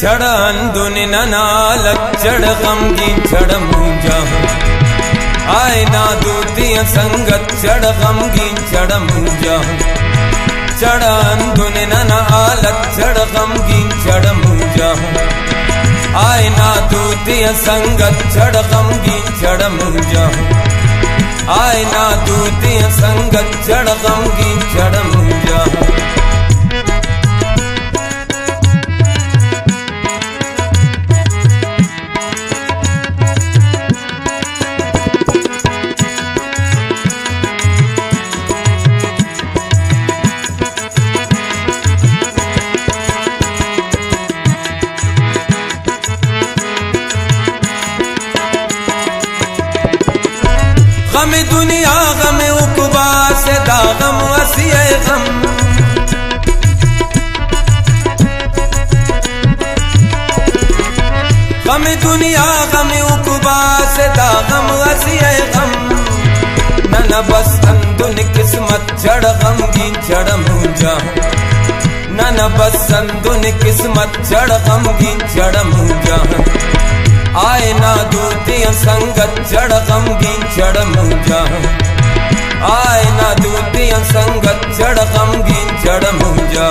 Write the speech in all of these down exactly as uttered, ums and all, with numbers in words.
چڑ ہندن ننا حالت، چڑ غمگین چڑ مونجا۔ آئے نا دوتیاں سنگت، چڑ غمگین چڑ مونجا۔ چڑ ہندن ننا حالت، چڑ غمگین چڑ مونجا۔ آئے نا دوتیاں سنگت، چڑ غمگین چڑ مونجا۔ آئے نا دوتیاں سنگت، چڑ غمگین چڑ مونجا۔ غم دنیا، غم عقبیٰ سے دا غم وسی اے غم۔ غم دنیا، غم عقبیٰ سے دا غم وسی اے غم۔ ننا بس ہندن قسمت، چڑ غمگین چڑ مونجا۔ ننا بس ہندن قسمت، چڑ غمگین چڑ مونجا۔ آئے نا دوتیاں سنگت، چڑ غمگین چڑ مونجا۔ آئے نا دوتیاں سنگت، چڑ غمگین چڑ مونجا۔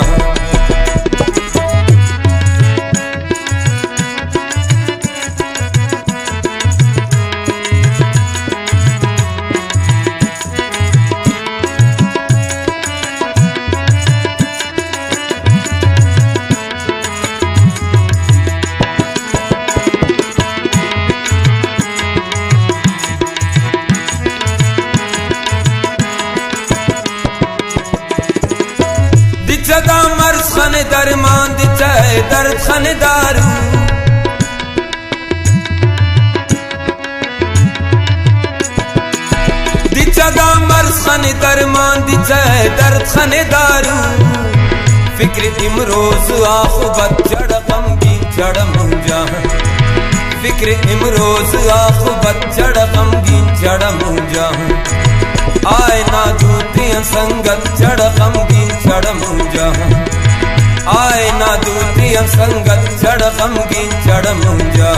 دچہ دا مرض خن درمان، دچہ اے درد خن دارو۔ دچہ دا مرض خن درمان، دچہ اے درد خن دارو۔ فکر امروز آخبت، چڑ غمگین چڑ مونجا۔ فکر امروز آخبت، چڑ غمگین چڑ مونجا۔ آئے نا دوتیاں سنگت، چڑ غمگین چڑ مونجا۔ آئے نا دوتیاں سنگت، چڑ غمگین چڑ مونجا۔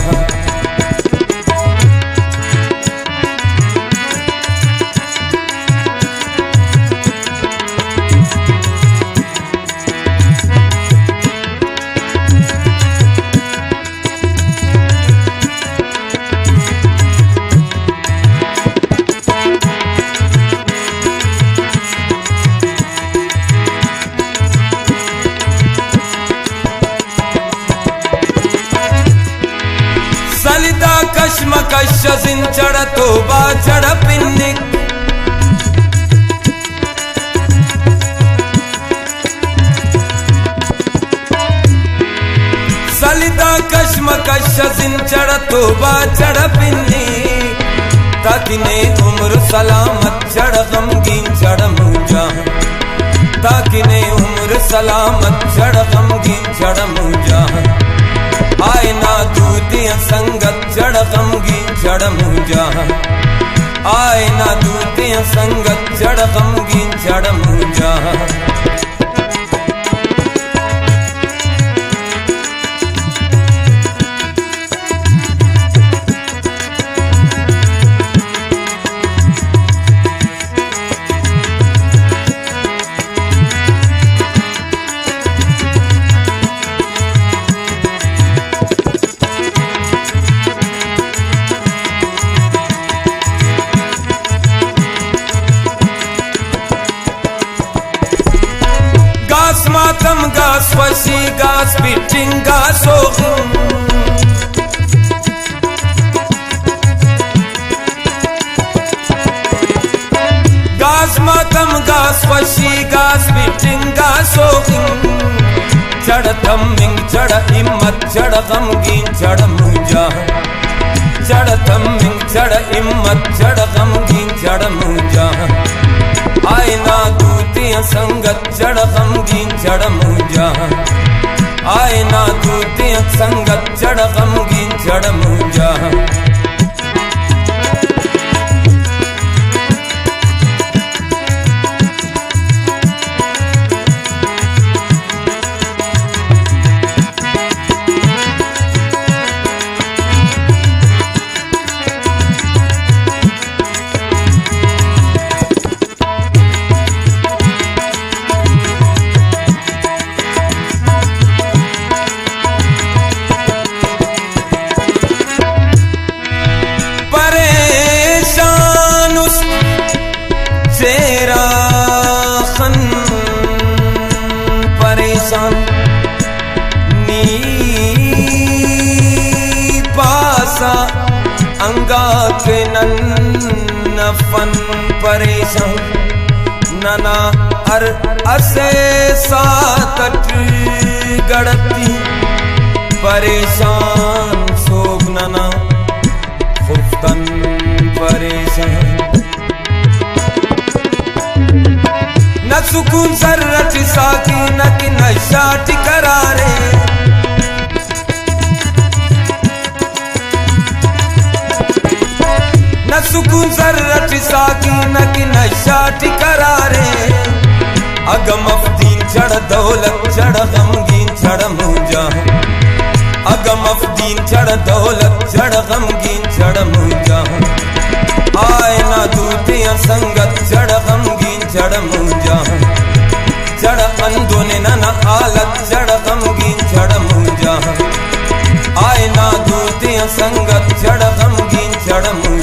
سلدا کشمکش زند چڑ توبہ چڑ پنک۔ سلدا کشمکش زند چڑ توبہ چڑ پنی۔ تاکہ نے عمر سلامت، چڑ غمگین چڑ مونجا۔ تاکہ نے عمر سلامت، چڑ غمگین چڑ مونجا۔ آئے نا دوتیاں سنگت، چڑ غمگین چڑ مونجا۔ آئے نا دوتیاں سنگت، چڑ غمگین چڑ مونجا۔ گاس ماتم، گاس خوشی، گاس پٹنگ، گاس اوغم۔ گاس ماتم، گاس خوشی، گاس پٹنگ، گاس اوغم۔ چڑ تمنگ، چڑ ہمت، چڑ غمگین، چڑ مونجا۔ چڑ تمنگ، چڑ ہمت، چڑ غمگین، چڑ مونجا۔ آئے نا دوتیاں سنگت، چڑ غمگین، چڑ مونجا۔ آئے نا دوتیاں سنگت، چڑ غمگین، چڑ مونجا۔ انگا کہ نن فن پریشان، ننا ہر اسہ ساعت اٹ گڑتی پریشان، سوب ننا خفتن پریشان۔ نہ سکون سر اٹ ساکن، نہ کہ نشہ ٹی قرارے۔ نہ سکون سر اٹ ساکن، نہ کہ نشہ ٹی قرارے۔ اگہ مف دین چڑ دولت، چڑ غمگین، چڑ مونجا۔ اگہ مف دین چڑ دولت، چڑ غمگین، چڑ مونجا۔ آئے نا دو تیان سنگت، چڑ غمگین، چڑ مونجا۔ چڑ اندن ننا حالت، چڑ غمگین، چڑ مونجا۔ آئے نا دو تیان سنگت، چڑ غمگین، چڑ مونجا۔